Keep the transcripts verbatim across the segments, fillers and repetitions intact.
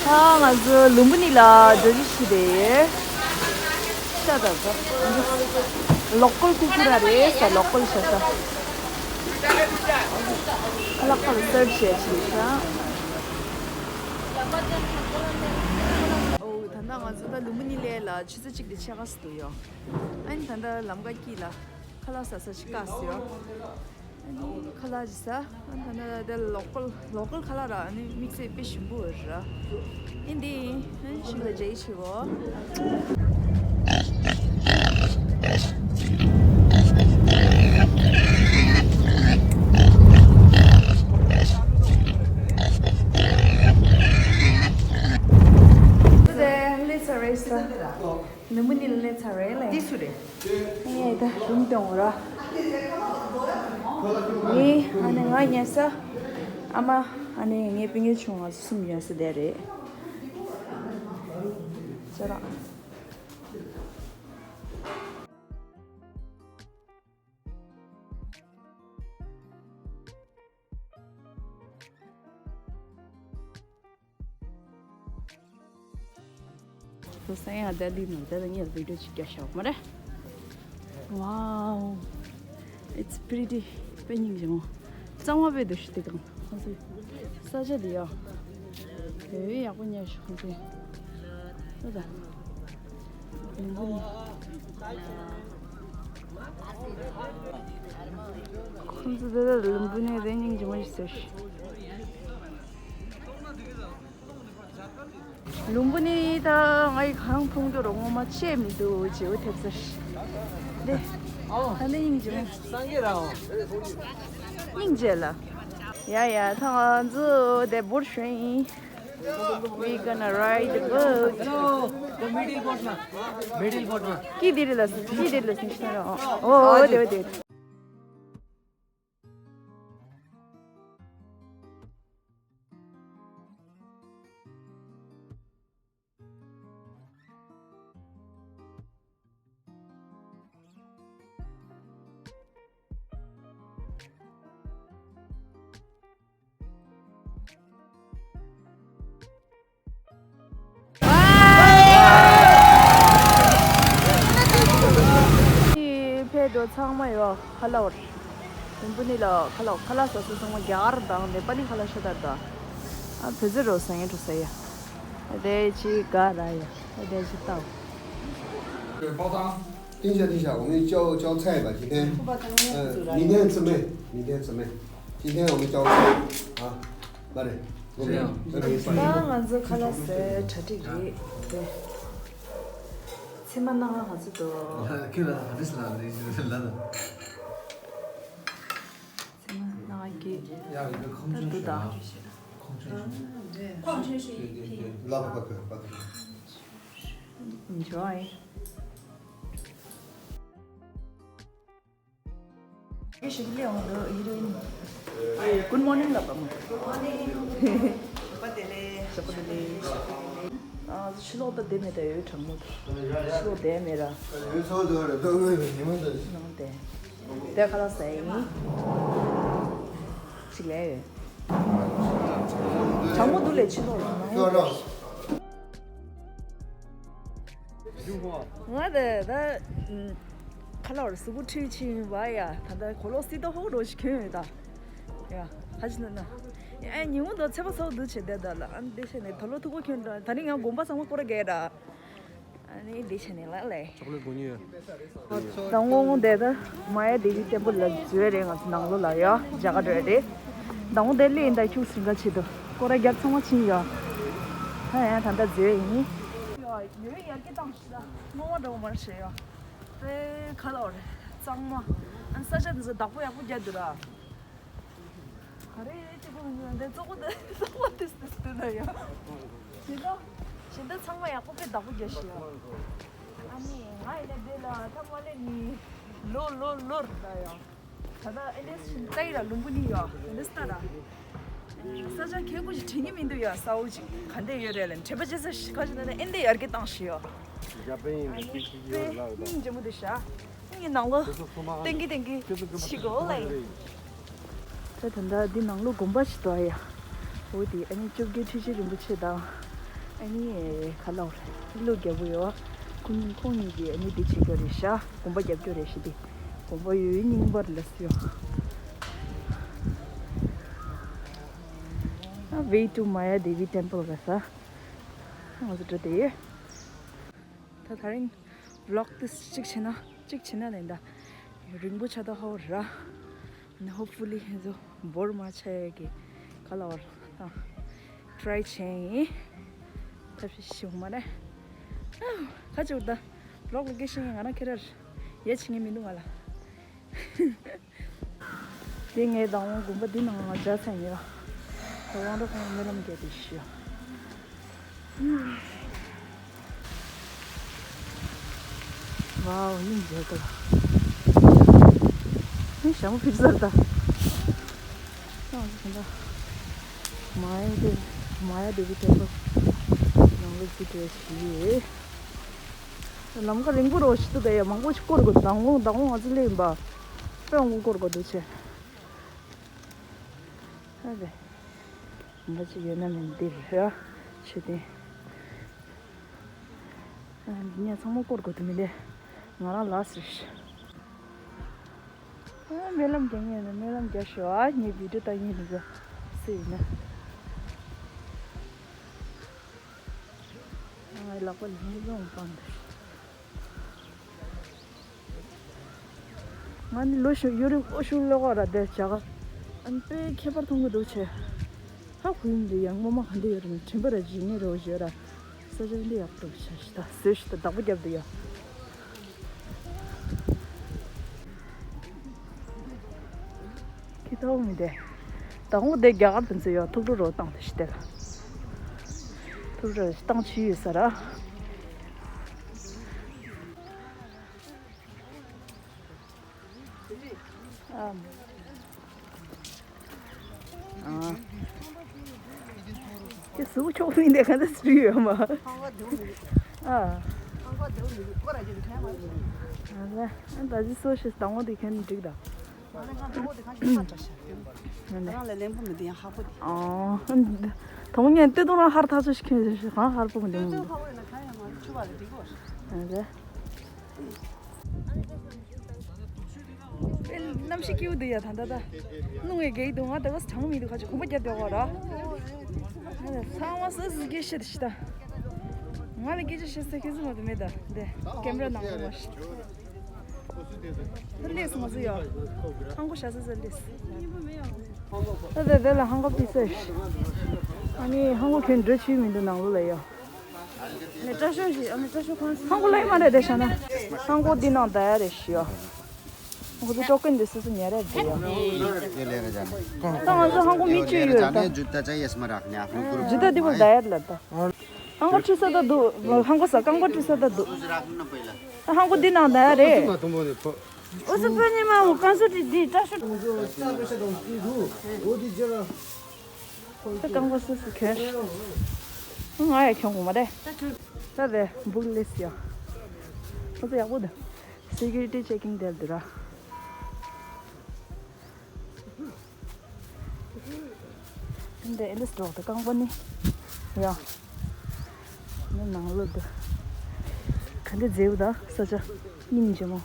ད་ང་ཚོ་ལུམ་བི་ནི་ལ་འགྲོ་རྒྱུ་ཞིག་རེད། ཤ་ད་ཟ། ལོ་ཀལ་ཀུ་ཀུ་ར་རེད་ཟ། ལོ་ཀལ་ཤ་ཟ། ཁ་ལག་ཁ་ལ་སར་བྱས་ཕྱིན་ཤག་ཨོ་ད་ལྟ་ང་ཚོ་ད་ལུམ་བི་ནི་ལ་ཆུ་ཚོད་གཅིག་དང་ཕྱེད་ཀ་ཙམ་འདུག་ཡོ། ཨ་ནི་ད་ལྟ་ལམ་ཁ་དཀྱིལ་ལ་ཁ་ལག་ཟ་ས་ཞིག་བཀག་སོང་ཡོ། ཨ་ནི་ཁ་ལག་ཅིག་ཟ། ཨ་ནི་ད་ལྟ་དེ་ལོ་ཀལ་ལོ་ཀལ་ཁ་ལག་ར། ཨ་ནི་དམིགས་བསལ་དཔེ་ཞིམ་པོ་ར། ཨིན་དེ་ཨ་ནི་ཞིག་ལ་འཇལ་ཆེ་བོ། ལུམ་བི་ནི་ལ་སླེབས་ཚར་རེད་ལེ། འདི་སུ་རེད། ངས་ད་རུམ་སྟོན་འོ་ར། ངས་ཨ་ནི་ང་ཉལ་ས། ཨ་མ། ཨ་ནི་ངའི་སྤུན་ཀྱག་ཆུང་ང་གསུམ་ཉལ་ས་དེ་རེད། ཅི་ར། ཁོ་སང་ཡང་ལྡི་ལི་ནང་དེ་ལ་ངས་བི་ཌིའོ་ཅིག་རྒྱག་ཤོག་མ་རེད། Wow, it's pretty. དཔེ་སྙིང་རྗེ་མོ། གཙང་མ་དཔེ་འདུག་ཤི་དེ་གང་ཁོ་ཚོའི་ས་ཆ་དེ་ཡ། དེ་བས་ཡག་པོ་ཉར་ཤོག་ཁོ་ཚོས། ཨོ་ད། ལུམ་བི་ནི། ཁོ་ཚོ་དེ་ལ་ལུམ་བི་ནི་དེ་སྙིང་རྗེ་མོ་ཞིག་ཟེར། ལུམ་བི་ནི་ད་ང་ཡི་གང་མཐོང་རྒྱུ་རོ་ངོ་མ་ཆེ་མི་འདུག་བརྗེ་བོ་ཐེབས་ས་ཞིག་དེ། ད་ནི་སྙིང་རྗེ་མོ། སངས་རྒྱས་རང་། སྙིང་རྗེ་ལ། ཡ་ཡ་ད་ང་ཚོ་དེ་འབུར་ཞོན་ཡིན། We gonna ride the boat. Hello, the middle boat na. Middle boat na. ཀི་དེ་རེད་ལ་ཀི་དེ་རེད་ལ་སིང་ཤི་ན་ར། ཨོ་ཨོ་དེ་བ་དེ། ཕེབས་འགྲོ་ཚང་མ་ཡོད། ཁ་ལག་བར། ལུམ་བི་ནི་ལ་ཁ་ལག་ཁ་ལག་ཟ་ས་ཚང་མ་རྒྱ་གར་དང་ནེ་པ་ལི་ཁ་ལག་ཤ་སྟག་དང་། ཨ་བོད་ཟེར་རོ་ཟ་ཡ་འགྲོ་ཟ་ཡ། དེ་ཅི་ག་ར་ཡ། དེ་ཅི་ལྟ་བུ། 等一下，等一下，我们叫叫菜吧，今天。呃，明天吃面，明天吃面。今天我们叫菜啊，来嘞，我们这边是。 ད་ང་ཚོ་ཁ་ལག་ཟས་གྲ་སྒྲིག་རེད་དེ། ཚེ་མ་ནང་ང་ང་ཚོ་དོ། ཁྱོད་ལ་རིས་ལ་རིས་ལ་ལ། ཚེ་མ་ནང་ང་གི་ད་འདུག་ད། 矿泉水一瓶。 Enjoy. Good morning ལབ་པ་མོ། བདེ་ལེགས། བདེ་ལེགས། ཨ་ཕྱི་ལོགས་ད་བསྡད་མེད་ད་ཡོད་གྲང་མོ། ཕྱི་ལོགས་བསྡད་མེད་ར། ཡོད་ཚོད་འདུག་ར་ད་དངོས་ནས་ཉི་མ་འདི། ནང་བསྡད། དེ་ཁ་ལག་ཟ་ཡིན། ཅིག་ལས་ཡོད། གྲང་མོ་འདུག་ལས་ཕྱི་ལོགས་ལ་ནང་ལོགས། ང་དེ་ད་ཁ་ལག་བར་གཟུགས་པོ་འཁྲུད་ཕྱིན་པ་ཡ། ད་ལྟ་གོ་ལོག་སི་ཏོ་ཧོག་འགྲོ་ཞིག་གྱོན་ཡོད་ད། ཡ་ཧ་ཅི་ན་ན། ཨ་ཉིན་མོ་དང་ཚེ་པ་ཚོགས་འདུ་བྱེད་བསྡད་ད་ལ། ཨ་འདི་བྱས་ནས་ད་ལོ་ཐུག་པོ་གྱོན་འདྲ། ད་ནི་ང་དགོན་པ་ཚང་མ་སྐོར་ར་རྒྱག་ད། ཨ་ནི་འདི་བྱས་ནས་ལ་ལས། ཅོག་ལེ་དགོས་ཉེ་ཡོད། ད་སྔོན་དེ་ད་མ་ཡ་དེ་བི་ཏེམ་པལ་ལ་འཛུལ་རེད། ང་ཚོ་ནང་ལོགས་ལ་ཡ་རྒྱ་གར་འགྲོ་ཡ་རེད། ད་སྔོན་དེ་ལས་ཡིན་ད་ཁྱུག་སིང་ག་ཆེད་དུ་སྐོར་ར་རྒྱག་ཚང་མ་ཕྱིན་ཡ། ད་ཡ་ད་ད་འཛུལ་ཡིན། ཡ་ཡོད་ཡ་ཀི་ཏང་ཤི་ད་སྔོན་མ་འགྲོ་མར་བྱེད་ཡ། དེ་ཁ་ལོར་གཙང་མ། ཨ་ས་ཆ་འདི་ཚོ་བདག་པོ་ཡག་པོ་རྒྱག་འདུག་ར། ག་རེ་ཅི་གོ་མི་འདི་གཙོ་བོ་འདི་གཙོ་བོ་ཏིས་ཏིས་ཏི་ན་ཡ། ཞིང་ད་ཞིང་ད་ཚང་མ་ཡག་པོ་དཔེ་བདག་པོ་རྒྱག་ཤི་ཡ། ཨ་ནི་ང་ཡི་ན་འདི་ལ་ཐ་མ་ལེ་ནི་ལོ་ལོ་ལོར་ད་ཡ། ད་ད་ཨེ་ལེས་ཞིང་ད་ཡི་ར་ལུང་པོ་ནི་ཡ་ཨེ་ལེས་ད་ར། ས་ཆ་ཁེ་གུ་ཞིག་དྲན་གི་མི་འདུག་ཡ། ས་འོག་ཅིག་ག་འདྲ་ཡོད་རེད་ལ་དྲན་པ་བརྗེད་ས་ཞིག་ག་ཞིག་ན་ཨེ་འདྲ་ཡར་གི་བཏང་ཤི་ཡ། ཨ་ནི་དཔེ་སྙིང་རྗེ་མོ་འདུག་ཤ། ངའི་ནང་ལོ་ཏན་གི་ཏན་གི་ཕྱི་གོ་ལ་ཡིན། ད་ད་ལྟ་འདི་ནང་ལོ་དགོན་པ་ཞིག་འདུག་ཡ། འོ་དེ་ཨ་ནི་བཅོ་བརྒྱད་ཁྲི་ཆེན་རིན་པོ་ཆེ་དང་། ཨ་ནི་ཁ་ལོར་ཀླུ་རྒྱལ་པོ་ཡོད། ཁོང་གཉིས་ཁོང་གཉིས་ཀྱིས་ཨ་ནི་འདི་བྱེད་རྒྱུ་རེད་ཤག་དགོན་པ་རྒྱབ་རྒྱུ་རེད་ཤག་དེ་དགོན་པ་ཡོད་རྙིང་པར་ལ་སུ་ཡོད། Way to Maya Devi Temple ག་ས་ང་ཚོ་འགྲོ་དེ་ཡོད། ད་ད་རིང་vlog་དེ་གཅིག་བྱས་ན་གཅིག་བྱས་ན་ལེན་ད་རིང་པོ་ཆགས་ད་ཧོ་ར། And hopefully ཧེ་ཚོ་བོར་མ་ཆ་ཡ་གི་ག་ལ་བར་ད་try་བྱས་ཡིན། ཐབས་ཤེས་བྱུང་མ་རེད། ཁ་ཅིག་ད་vlog་ལ་སྐད་ཤེས་ཡིན་ང་རང་ཁེ་རར་ཡ་བྱེད་ངེས་མི་འདུག་ང་ལ། དེ་ངས་དང་བོ་དགོན་པ་འདི་ནང་ང་འཇག་ཚན་ཡོད། དབང་རོགས་ཁོང་སྨོན་ལམ་རྒྱག་དེ་ཤི། ཝའོ་སྙིང་རྗེ་ལྟ་བུ། ནི་ཞྭ་མོ་ཕིབས་ཟེར་ད། ཡང་ཟེར་ད། མ་ཡ་དེ་མ་ཡ་དེ་བི་དེ་ལོ། ནང་ལོ་ཅི་འདྲ་ཞིག་ཡོད། ལམ་ཁ་རིང་པོ་རོ་ཞིག་ཏུ་དེ་ཡ་མང་པོ་ཞིག་སྐོར་དགོས། མདང་དགོང་མདང་དགོང་ང་ཚོ་སླེབས་ཡིན་པ། དཔེ་མང་པོ་སྐོར་དགོས་འདུག་ཆེ། ཨ་རེ། འདྲ་ཅིག་ཡོད་ན་མིན་འདིར་ར་ཆེ་སྟེ། ཨ་འདི་ཉ་ཚང་མ་སྐོར་དགོས་དུ་མི་ལེ། ང་རང་ལ་སི་ཤི། ཨ་སྨོན་ལམ་རྒྱག་ངེས་ན་སྨོན་ལམ་རྒྱག་ཤོག་ཨ་ངའི་བི་ཌིའོ་ལྟ་ངེས་རེད་ཟེར་ཡིན་ན། ང་ལག་པ་ལྷུང་ལྷུང་སྤངས་འདུག་ང་ནི་ལོ་ཤུ་ཡོ་རིབ་ཨོ་ཤུ་ལོ་ག་ར་དེ་བྱ་ག་ཨན་པའི་ཁྱད་པར་མཐོང་གི་འདུག་ཆེ། ཧ་གོ་ཡིན་འདི་ཡང་ངོ་མ་ག་འདི་ཡོད་རེད་མ་དྲན་པ་ར་ཇི་ནས་རོ་བཞི་ར་ས་ཆ་འདི་ཡག་འགྲོ་བྱ་ཞི་ད་ཟོས་ཞི་ད་བདག་པོ་རྒྱབ་འདི་ཡ། ཁི་ཐོག་མི་དེ་དང་པོ་དེ་རྒྱ་གར་དུ་འཛུལ་ཡོད་ཐུགས་སྤྲོ་རོ་བཏང་དེ་ཞི་དེ་ལ་ཐུགས་སྤྲོ་བཏང་ཆི་ཡོད་ས་ར། ཨམ། ཨ། དེ་སུ་ཆོག་མིན་དེ་ག་འདྲ་སུ་ཡོད་མ། ཨ། ཨ་ལ་ཨ་ད་ཅི་སོ་ཞིག་དང་པོ་དེ་ཁྱོད་ནི་འགྲིག་ད། ང་ལ་ང་དང་པོ་དེ་གང་ཞིག་ཧ་ཅང་ཤ། རང་ལ་ལན་པོ་མི་དེ་ཡང་ཧ་པོ་དེ། ཨོ། དང་པོ་ངས་ལྟོས་དང་རང་ཧར་ཐག་ཆོད་ཞིག་ཁྱོད་ཞིག་གང་ཧར་པོ་མི་དེ་མི་འདུག་ཧ་པོ་ཡིན་ན་གང་ཡང་མ་རེད་ཆུ་བ་རེད་འགྲིག་གོ། ཨ་ལ། གནམ་གཤིས་སྐྱིད་པོ་འདུག་ཡ་ད་ད་ད། སྣུམ་ངས་གེགས་འདུག་ང་ད་ག་ས་གྲང་མི་འདུག་ཁ་ཆེ་གོམ་པ་རྒྱབ་བསྡད་གོ་ར། ཚང་མ་སུ་སུ་སྐད་བཤད་ཤི་ད། ང་ལ་སྐད་ཆ་བཤད་ས་ཁྱེད་ཚོ་མ་གཏོགས་མེད་ད་འདི་ཀེམ་ར་ནང་ལོགས་མ་ཤི། ད་སླེབས་སོང་ང་ཚོ་ཡ། ཧང་གོ་ཞ་ས་ས་སླེབས། ད་དེ་དེ་ལ་ཧང་གོ་པི་ས་ཤི། ཨ་ནི་ཧང་གོ་ཁྱོད་འགྲོ་ཆུ་མི་འདུག་ནང་ལོགས་ལ་ཡ། ནས་བཀྲ་ཤོག་ཞིག་ཨ་ནི་བཀྲ་ཤོག་ཁང་ཧང་གོ་ལ་ཡི་མ་རེད་དེ་ཤ་ན། ཧང་གོ་འདི་ནང་ད་ཡ་རེད་ཤི་ཡ། ཁོ་ཚོ་ཀྲོ་ཀན་འདི་སོ་སོ་ཉལ་རེད་འདི་ཡ། དེ་ལས་རེད་ཅང་ནས། ད་ང་ཚོ་ཧང་གོ་མི་བཅུ་ཡོད་ད། ཇི་ལྟ་འདི་བོ་ད་ཡ་ལ་ད། ཧང་གོ་ཁྲི་ས་ད་འདུག་ཧང་གོ་ས་རྐང་པ་ཁྲི་ས་ད་འདུག་ཧང་གོ་འདི་ནང་ད་ཡ་རེད། ཨོ་སི་པ་ཉི་མ་འོ་ཀན་སུ་ཏི་འདི་བཀྲ་ཤོག་ད་རྐང་པ་སུ་སུ་གྱོན། ང་ཡ་གྱོན་གོ་མ་རེད། ད་རེད་འབུག་ལེས་ཡ། ཁོ་ཚོ་ཡག་པོ་འདུག་སི་ཀུ་རི་ཊི་ཅེ་ཀིང་དེར་འདུག་ར། འདི་ཨེ་ལིས་འགྲོགས་ཏེ་རྐང་པ་ནི། ཡ། ནི་ནང་ལོགས་འདུག་ག་འདི་མཛེས་པོ་ད་ས་ཆ་སྙིང་རྗེ་མོ།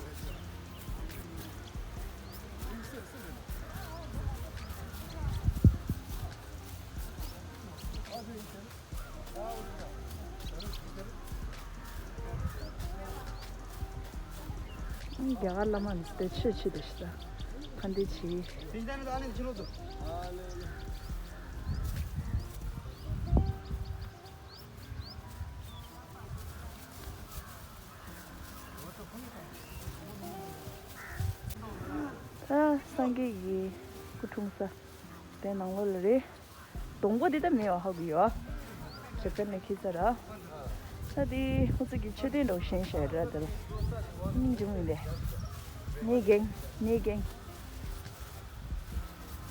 རྒྱ་གར་བླ་མ་ནི་དེ་ཆོས་ཆོས་དེ་ཤི་ད་ག་འདི་ཆི། ད་སངས་རྒྱས་ཀྱི་སྐུ་འཁྲུངས་ས་དེ་ནང་ལོགས་ལ་རེད། སྡོང་པོ་འདི་ད་མེད་པ་ཧ་གོ་ཡོད། ཇ་པན་ལ་འཁྱེར་ས་ར། ད་འདི་ཁོ་ཚོ་གི་མཆོད་རྟེན་འདྲ་བོ་བཞེངས་བཞག་ར་དེར། སྙིང་རྗེ་མོ་ཡིན་པས། ནས་གེང་ནས་གེང་།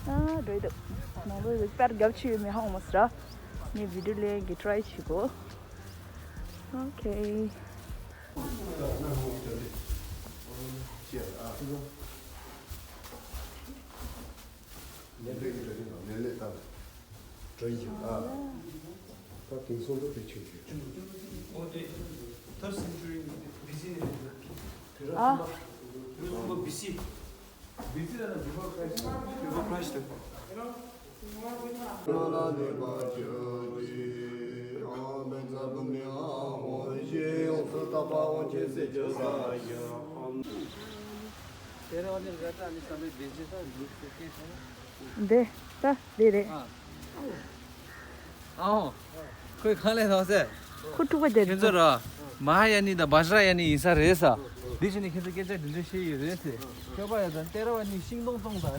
ཨ་འགྲོ་ཡི་འདུག་ནང་ལོགས་ལ་པར་རྒྱབ་ཆེ་ཡོད་མེད་ཧ་གོ་མ་སོང་ར། ངས་བི་ཌིའོ་ལེན་གི་ཊི་རའི་བྱེད་དགོས། ཨོ་ཁེ། ད་དེང་སང་འདི་དཔེ་ཆེན་པོ་ཡོད། འོ་དེ། Third century B C ནས་ཡིན་ན། དེ་ར་ཨ། ཐུམ་པ། དེ་ར་ཐུམ་པ་B C། B C ལ་ན་before Christ། Before Christ། འདི་ད་འདི་རེད། ཨ། ཨའོ། ཁོས་གང་ལས་ཐོག་ཟེར། ཁོ་དཀྲུག་པ་རྒྱག་ཁྱེད་ཚོ་ར། མ་ཧཱ་ཡ་ནི་དང་བཛྲ་ཡ་ནི་ཡིན་ས་རེད་ས། འདི་བཞིན་ནི་ཁྱེད་ཚོ་སྐད་ཆ་འདི་འདྲ་བཤད་ཡོད་རེད་ཟེར། ཁྱོད་པ་ཡ་དང་ཏེ་ར་བ་ནི་ཤིང་སྡོང་བཙོང་དང་།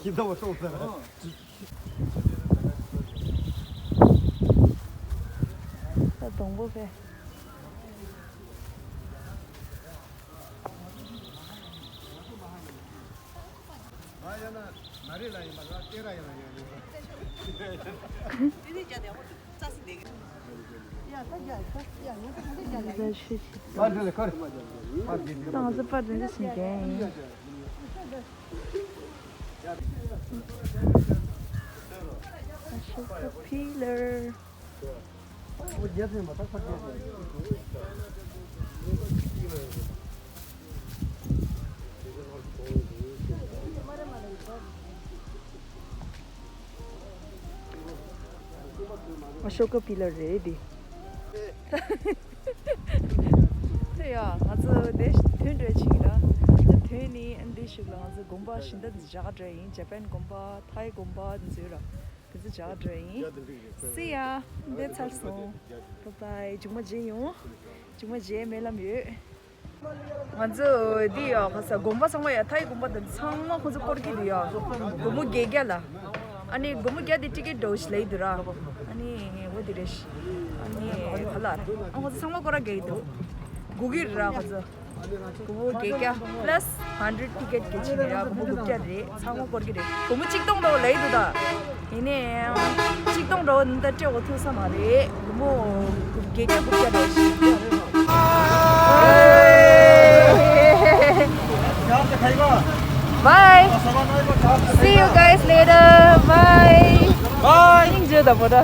ཤིང་སྡོང་བཙོང་དང་། ད་སྡོང་པོ་ཕེ། Ashoka Pillar. Ashoka Pillar རེད་འདི། དེ་ཡ་ང་ཚོ་དེ་ཐོན་འགྲོ་ཆེན་ར། དེ་ཐོན་ནི་འདི་ཞིག་ལ་ང་ཚོ་དགོན་པ་གཞན་དག་འདི་བཞག་འགྲོ་ཡིན། ཇ་པན་དགོན་པ། ཐའི་དགོན་པ་འདི་ཚོ་ར། དེ་ཚོ་བཞག་འགྲོ་ཡིན། See ya. འདི་ཚར་སོང་། Bye bye. མཇུག་མ་མཇལ་ཡོང་། མཇུག་མ་མཇལ་སྨོན་ལམ་ཡོད། ང་ཚོ་འདི་ཡ་ཁ་ས་དགོན་པ་ཚང་མ་ཡ་ཐའི་དགོན་པ་དང་ཚང་མ་ཁོ་ཚོ་སྐོར་གྱི་འདུག་ཡ། སྒོར་མོ་བརྒྱད་བརྒྱ་ལ། ཨ་ནི་སྒོར་མོ་བརྒྱ་དེ་ཊི་ཀེཊ་འདྲ་བོ་ཞིག་ལེན་འདུག་ར། ཨ་ནི་འོ་དེ་རེད་ཤི། ཨ་ནི་ག་ལ། ཨ་ཁོ་ཚོ་ཚང་མ་སྐོར་ར་བརྒྱབ་ཀྱི་འདུག་སྒུག་གི་རེད་ར་ཁོ་ཚོ། སྒོར་མོ་བརྒྱད་བརྒྱ་plus hundred ཊི་ཀེཊ་གལ་ཆེ་ནི་ར། སྒོར་མོ་དགུ་བརྒྱ་རེད། ཚང་མ་སྐོར་གྱི་རེད། སྒོར་མོ་གཅིག་སྟོང་འདྲ་བོ་ལེན་འདུག་ད། ཡིན་ནའི་ཡང་གཅིག་སྟོང་འདྲ་བོ་འདི་སྤྲད་དགོས་ཐུག་ས་མ་རེད། སྒོར་མོ་བརྒྱད་བརྒྱ་དགུ་བརྒྱ་རེད་ཤག Bye. See you guys later. Bye. Bye. སྙིང་རྗེ་དང་པོ་ད།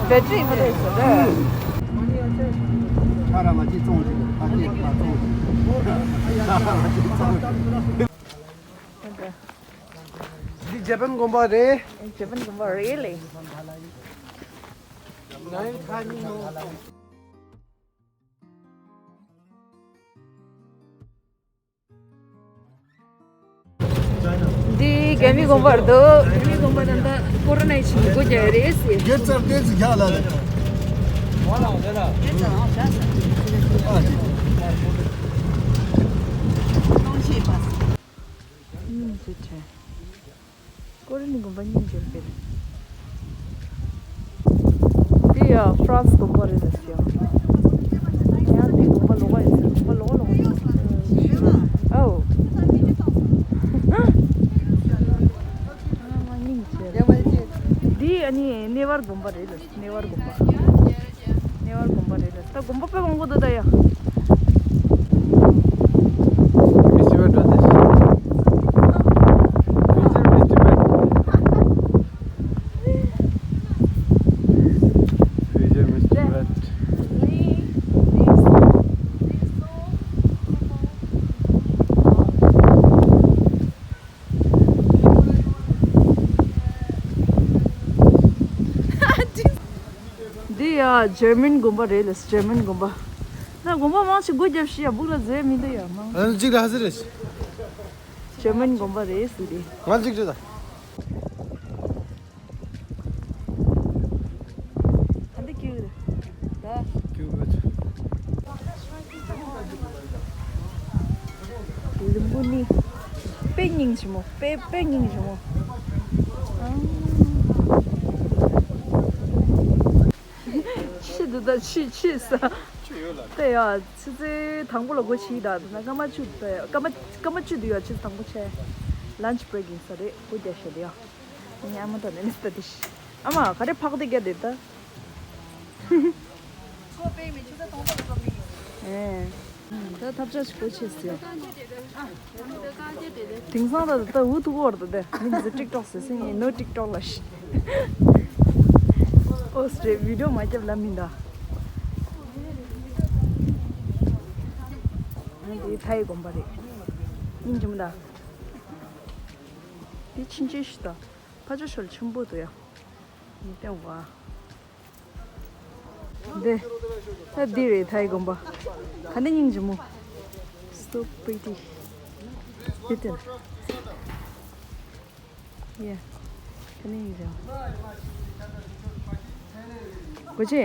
བེ་ཊི་རི་མ་ཐེག་སོང་ད། ཁ་ར་མ་ཅི་ཙོང་ཅི་ཁ་ཅི་ཁ་ཙོང་། ཁ་ར་མ་ཅི་ཙོང་་ཅི། འདི་ཇ་པན་དགོན་པ་རེད། ཇ་པན་དགོན་པ་རེད་ལེ། ང་ཡི་ཁ་ཉིན་མོ། འདི་རྒྱ་མི་དགོན་པ་རེད་འདུག་རྒྱ་མི་དགོན་པ་ད་ལྟ་ཀོ་རོ་ན་ཡི་ཕྱིན་སྒོ་རྒྱག་ཡ་རེད་ཟེར། སྒེར་རྩར་བལྟས་ཚེ་རྒྱག་ལ་ལ། སྙིང་རྗེ་ཆེ། ཀོ་རི་ནི་དགོན་པ་སྙིང་རྗེ་པོ་རེད། འདི་ཡ་ཧྥ་རན་སི་དགོན་པ་རེད་ཟེར་ཡ། ཡང་འདི་དགོན་པ་ལོགས་ཀ་ཡིན་ཟེར། དགོན་པ་ལོགས་ཀ་ལོགས་ཀ་ཡིན་ཟེར། ཨའོ། སྙིང་རྗེ་རེད། འདི་ཨ་ནི་གནས་བར་དགོན་པ་རེད་ལ། གནས་བར་དགོན་པ། གནས་བར་དགོན་པ་རེད་ལ། ད་དགོན་པ་དཔེ་མང་པོ་འདུག་ད་ཡ། Miss Tibet, what is? Future Miss Tibet. Future Miss Tibet. འདི་ཡ་ཇར་མན་དགོན་པ་རེད་ལ། ཇར་མན་དགོན་པ། ད་དགོན་པ་མང་ཆེ་སྒོ་བརྒྱབ་ཤི་ཡ། སྦུག་ལ་འཛུལ་མི་འདུག་ཡ་མང་། ཨ་ནི་གཅིག་ལ་ཧ་ཟེར་རེད། ཇར་མན་དགོན་པ་རེད་ཟེར་ཏེ། ང་གཅིག་རེད་ད། ད་འདི་ཀྱི་རེད་ད། ཀྱི་རེད། ལུམ་བུ་ནི་དཔེ་སྙིང་རྗེ་མོ། དཔེ་དཔེ་སྙིང་རྗེ་མོ། ཨང་། ཕྱི་འདི་ད་ཕྱི་ཕྱི་ས། ཕྱི་ཡོད་ལ། དེ་ཡ་ཆུ་ཚོད་དང་པོ་ལ་སྒོ་ཕྱེ་ད། དེ་ན་སྐར་མ་བཅུ་དེ་སྐར་མ་སྐར་མ་བཅུ་དེ་ཡ་ཆུ་ཚོད་དང་པོ་ཆེ། ལན་ཆི་བྷི་རེག་ཡིན་ས་རེད། སྒོ་རྒྱག་ཤེས་དེ་ཡ། ཨ་མ་ད་ནས་ནས་ད་དེ་ཤི། ཨ་མ་ག་རེ་ཕག་དེ་རྒྱག་དེ་ད། ཨེ། ད་ཐབས་ཆག་ཞིག་གོ་ཆེ་ཟེར། དེང་སང་ད་ད་འུ་ཐུག་བར་ད་དེ་མི་འདི་ཊིག་ཊོག་ཟེར་སེ་ངས་ནོ་ཊིག་ཊོག་ལ་ཤི། ཨོ་སི་རེད། བི་ཌིའོ་མ་རྒྱབ་ལབ་མིན་ད། འདི་ཐའི་དགོན་པ་རེད། སྙིང་རྗེ་མོ་ད། འདི་ཕྱིན་ཆད་ཞིག་ད། ཕ་ཆོ་ཤོལ་ཆེན་པོ་འདུག་ཡ། འདི་སྟོན་བ། འདི། ད་འདི་རེད་ཐའི་དགོན་པ། ག་འདྲ་སྙིང་རྗེ་མོ། So pretty. འདི་སྟོན། Yeah. ག་འདྲ་སྙིང་རྗེ་མོ། གོ་ཆེ།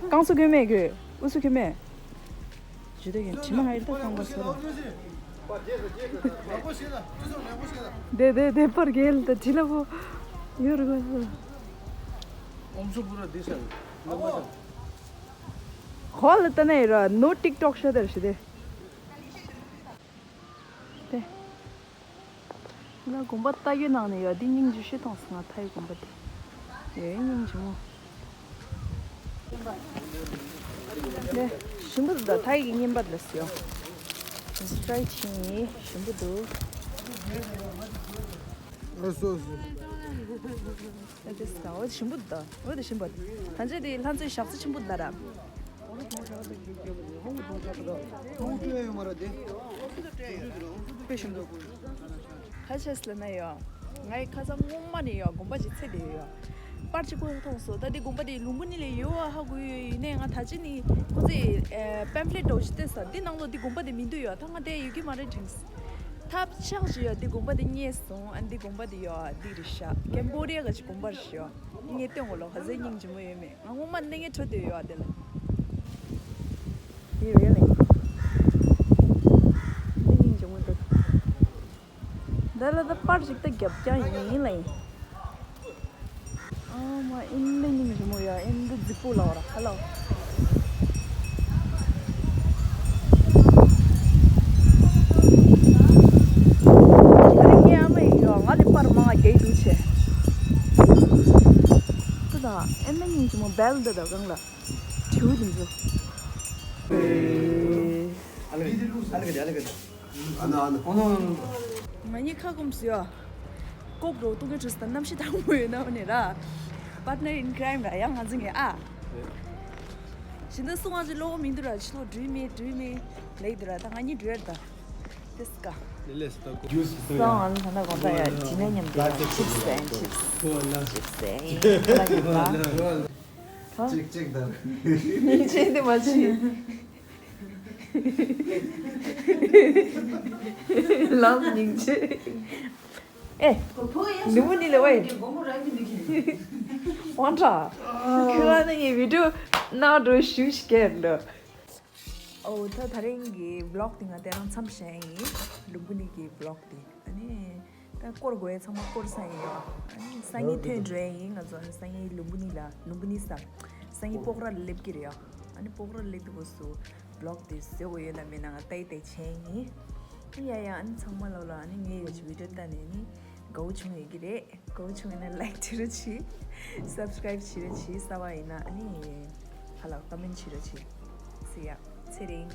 རྐང་སུ་གོན་མེད་གོ། ཨུ་སུ་གོན་མེད། ཇུ་དེ་གན་དྲི་མ་ཧ་ཡིར་ད་རྐང་པ་སོ་རོ། དེ་དེ་དེ་པར་གེལ་ད་དྲི་ལ་བོ། ཡོ་རུ་ག་སོ། ཨོམ་སུ་པུ་ར་དེ་ཤ་ལ་མ་ཤ། ཧོལ་ལ་ཏ་ནེ་ར་no TikTok ཤ་དར་ཤི་དེ། དེ། ང་དགོན་པ་ལྟ་རྒྱུ་ནང་ནས་ཡོད་འདི་སྙིང་རྗེ་ཤི་ཐོང་སོང་ང་ཐའི་དགོན་པ་དེ། ཡོད་སྙིང་རྗེ་མོ། དེ་ཞིམ་པོ་འདུག་ད་ཐའི་གི་བརྙན་པར་ལ་སུ་ཡོང་། Try ཆིན་ཞིམ་པོ་འདུག་ཨ་སོ་སོ། ཨ་དེ་ས་འོ་དེ་ཞིམ་པོ་འདུག་འོ་དེ་ཞིམ་པོ་འདུག་ད་ཆ་དེ་ལྷ་མཛེས་ཞག་རྩི་ཆེན་པོ་འདུག་ར། དཔེ་ཞིམ་འདུག་ཁ་ཆེས་ལ་ན་ཡོད། ངའི་ཁ་སང་སྔོན་མ་ནས་ཡོད་དགོན་པ་ཅིག་ཚེ་དེ་ཡོད། པར་ཅིག་ཁོ་མཐོང་སོང་ད་དེ་དགོན་པ་དེ་ལུང་པ་ནི་ལས་ཡོད་ཨ་ཧ་གོ་ཡོད་ཡིན་ནའི་ང་ད་ཅི་ནི་ཁོ་ཚོས་པེམ་ཕླེ་འདྲ་བོ་ཞིག་བལྟས་ས་དེ་ནང་ལོ་དེ་དགོན་པ་དེ་མི་འདུག་ཡོད་ད་ང་དེ་ཡོད་ཀྱི་མ་རེད་དྲན། ཐབས་ཆག་ཅིག་ཡོད་དེ་དགོན་པ་དེ་རྙེད་སོང་ཨ་འདི་དགོན་པ་དེ་ཡོད་ཨ་འདི་རེད་ཤག་ཀེམ་བོ་ཌི་ཡ་ག་ཅིག་དགོན་པ་རེད་ཤག་ངས་སྟོན་གོ་ལོ་ཧ་ཟེ་སྙིང་རྗེ་མོ་ཡོད་མེད། ང་སྔོན་མ་གནས་ངན་འཕྲོད་དེ་ཡོད་ཨ་དེ་ལ། ཡིན་རེད་ལེ། འདི་སྙིང་རྗེ་མོ་འདུག་འདི་ལ་ད་པར་ཞིག་ད་རྒྱབ་ཀྱང་ཡིན་ལེ། ཨ་མ་ཨིན་ལེ་སྙིང་རྗེ་མོ་ཡ་ཨིན་འདི་རྫིག་པོ་ལ་བ་ར་ཧ་ལོ། ཨ་རེ་ངའི་ཨ་མ་ཡིན་ཡོ་ང་ལས་པར་མང་བ་རྒྱག་འདུག་ཆེ། ད་ཨིན་ལེ་སྙིང་རྗེ་མོ་བེལ་འདི་ད་གང་ལ། དྲིའུ་དེ་ཚོ། ཨ་ལ་ག་ཨ་ལ་ག་ཨ་ལ་ག་ཨ་ན་ཨ་ན། ཨོ་ནོ་ནོ་ནོ། ང་གཉིས་ཁ་སྐོམ་སུ་ཡོད། ཀོག་རོ་ཏུང་གི་ཁྲུས་དང་གནམ་གཤིས་དྭངས་མོ་ཡོད་ན་འོ་ནས་ར། Partner in crime ར་ཡང་ང་ཚོ་ངས་ཨ། ཞིང་འདི་སུ་ང་ཚོ་ལོག་མི་འདུག་ར་ཕྱི་ལོག་འགྲུལ་མེད་འགྲུལ་མེད་ལེགས་འདུག་ར་ད་ང་གཉིས་འགྲུལ་ཡར་ད། དེ་སྐ། ལེ་ལེ་སི་ཏོ་ཀོ། ཇུས་སི་ཏོ་ཡ། སང་ང་ཚོ་ད་ན་གོང་ད་ཡ་ཇི་ན་མཉམ་དུ་ཡ་ཆིབ་སི་ཨེན་ཆིབ་སི། ཆིབ་སི་ཨེན་ཁ་ལག་ཡོད་པ། ཅིག་ཅིག་དང་། སྙིང་རྗེ་འདི་མ་བྱེད། ལམ་སྙིང་རྗེ། ཨེ། ལུ་མུ་ནི་ལ་ཝེ། ཝང་ཁྲ། ཁྱོད་རང་ནི་ངའི་བི་ཌིའོ་ནང་འགྲོ་ཞུ་ཤི་ཀེར་འགྲོ། ཨོ་ད་ད་རིང་གི་བི་ལོག་དེ་ང་དེ་རང་མཚམས་བཞག་ཡིན། ལུ་མུ་ནི་གི་བི་ལོག་དེ། ཨ་ནི། ད་སྐོར་དགོས་ཡ་ཚང་མ་སྐོར་ས་ཡིན་ཡོ། ཨ་ནི་སང་ཉིན་ཐོན་འགྲོ་ཡ་ཡིན་ང་ཚོ་ཨ་ནི་སང་ཉིན་ལུམ་བི་ནི་ལ་ལུམ་བི་ནི་ས། སང་ཉིན་སྤོག་ར་ལ་སླེབས་ཀྱི་རེད་ཡོ། ཨ་ནི་སྤོག་ར་ལ་སླེབས་དུས་སྐབས་སུ་བི་ལོག་དེ་བཟོས་དགོས་ཡོད་ན་མེད་ན་ང་ལྟ་ཡི་ལྟ་ཡི་བྱས་ཡིན། ཨ་ཡ་ཡ་ཨ་ནི་ཚང་མ་ལོ་ལ་ཨ་ནི་ངའི་ཡོ་ཆི་བི་ཌིའོ་ལྟ་ནས་ནི་དགའ་བོ་བྱུང་ཡོད་ཀྱི་རེད། དགའ་བོ་བྱུང་ཡོད་ན་ལའིག་བྱེད་རོགས་གྱིས། སབ་སི་ཀ་རའིབ་བྱེད་རོགས་གྱིས་གསར་པ་ཡིན་ན་ཨ་ནི། ཧ་ལ་ཀོ་མེན་བྱེད་རོགས་གྱིས། སི་ཡ། ཚེ་རིང་།